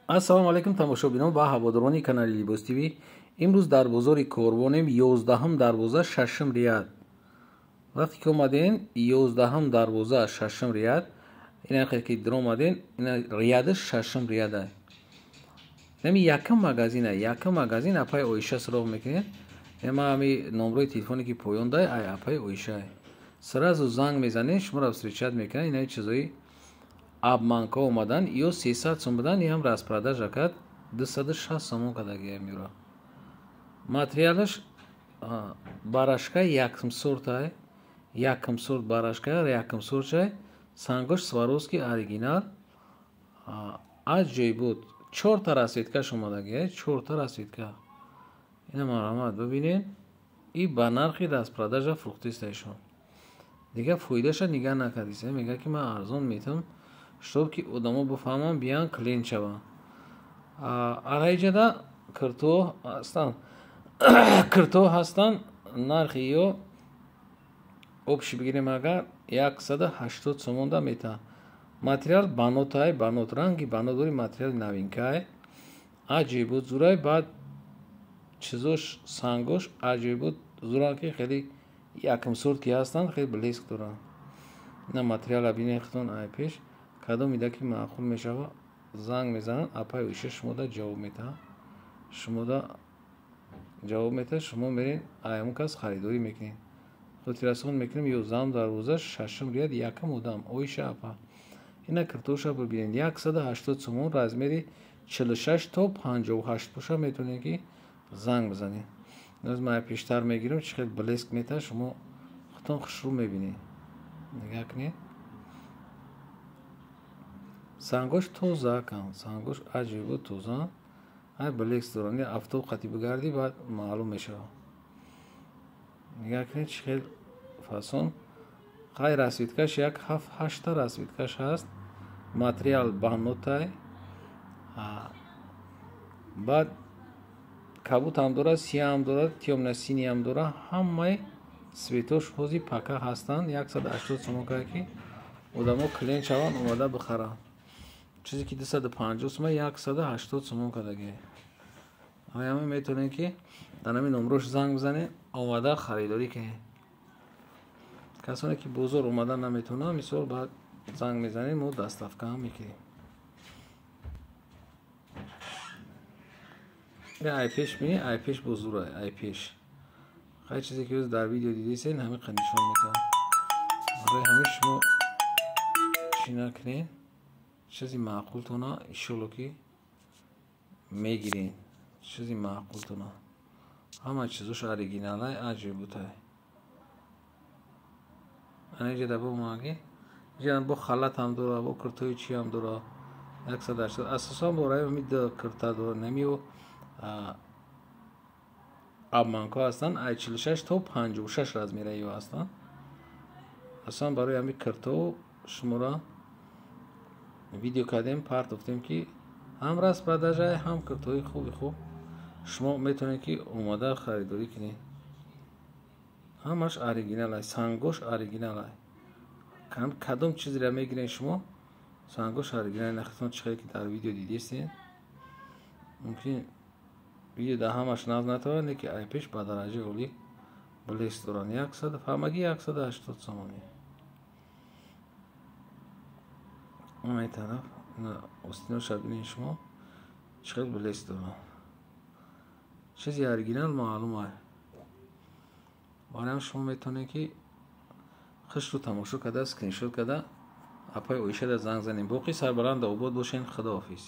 Ассалому алайкум тамошобинон ва ҳаводорони канали Либос ТВ. Имрӯз дар бозори Корвонем, 11 дарвоза, 6 ряд. Вақте ки омадем, 11 дарвоза, 6 ряд. Ина ки даромадем, ина ряд 6 ряд. Нами якум магазина, якум магазин апай Оиша суроғ мекунед. Ма ами номрои телефоне ки поён дай, ай апай Оиша. Сразу занг мезанед, шуморо встречать мекунад. Ина чизои обманка омадан, ё 300 сом будан, ям распродажа кард 260 сомон кардагия мюра. Материалаш барашка якум сортай, якум сорт барашка, якум сортчай, сангош Сваровски оригинал, аҷоиб буд. 4 расцветкаш омадагия, 4 расцветка. Ина марҳамат бибинед, и ба нархи распродажа фурӯхтиста ишон. Дига фоидаша нигаҳ накардиста, мегӯяд ки ман арзон метавам, чтоб ки одамо бифаҳманд, биян клиент шаванд. Араиҷада кирто ҳастанд, кирто ҳастанд, нархи ё общий бигирем агар 180 сомонда метавад. Материал банотай, банот ранги банот дори, материали новинкай, аҷоибот зурай, баъд чизош сангош аҷоибот зуран ки хеле якум сорт ки ҳастанд, хеле блеск доранд. Ина материала бинед худтон ай пеш, кадом ида ки маъқул мешава, занг мезананд, апай Оиша шумода ҷавоб метаҳад, шумода ҷавоб метаҳад, шумо меред ай ҳамон кас харидорӣ мекунед. Хотиррасон мекунем, 11 дарвоза, 6 ряд, якум одам Оиша апа. Ина киртоша бибинед, 180 сомон, размери 46 то 58 боша, метавонед ки занг бизанед. Ноз ман пештар мегирам, чӣ хел блеск метаҳад, шумо худтон хушрӯ мебинед. Нигаҳ кунед. Сангош тоза кан, сангош аҷоибот тоза, ай блеск доранд. Афтоб қати бигардӣ, баъд маълум мешавад. Нигаҳ кунед чӣ хел фасон. Хай расцветкаш як 7-8 расцветкаш ҳаст. Материал банотай. Баъд кабут ҳам дорад, сиёҳ ҳам дорад, тёмно-синий ҳам дорад. Ҳамаи цветош ҳози пака ҳастанд. 180 сомон кард ки одамо клиент шаванд, омада бихаранд. Чизе ки 250 сомон, 180 сомон кардагӣ. Ҳама метавонед ки дар ҳамин номрош занг бизанед, омада харидорӣ кунед. Касоне ки бозор омада наметавонанд, мисол баъд занг мезанед, мо доставка ҳам мекунем. Ай пеш бинед, ай пеш бозура, ай пеш. Хай чизе ки дар видео дидесен, ҳамин қад нишон медиҳам. Барои ҳамин шумо чӣ накунед, чизи маъқултона иншолло ки мегиред. Чизи маъқултона. Ҳама чизош оригиналай, аҷоиботай. Ана иҷода бо маги, иҷода бо халат ҳам дора, бо киртои чӣ ҳам дора. 180. Асосан бо раи ҳамин ду кирта дора, намиё обманка ҳастанд, ай 46 то 56 размера ё ҳастанд. Асосан барои ҳамин кирто шуморо видео кардем, партофтем ки ҳам распродажа, ҳам киртои хуби хуб шумо метавонед ки омода харидорӣ кунед. Ҳамаш оригиналай, сангош оригиналай. Кадом чизеро мегиред шумо, сангош оригинал. Нахтон чӣ хеле ки дар видео дидестед, мумкин видео дар ҳамаш нав натавад, лекин ай пеш ба дараҷаи олӣ блеск доранд. 100 ҳамагӣ 180 сомонӣ. Ин тараф остиноша бинед шумо чӣ хел блеск доранд. Чизи оригинал маълум ай. Барои шумо метавонед ки хушрӯ тамошо карда, скриншот карда апай Оишада занг занед. Боқӣ сарбаланд обод бошед. Худоҳофиз.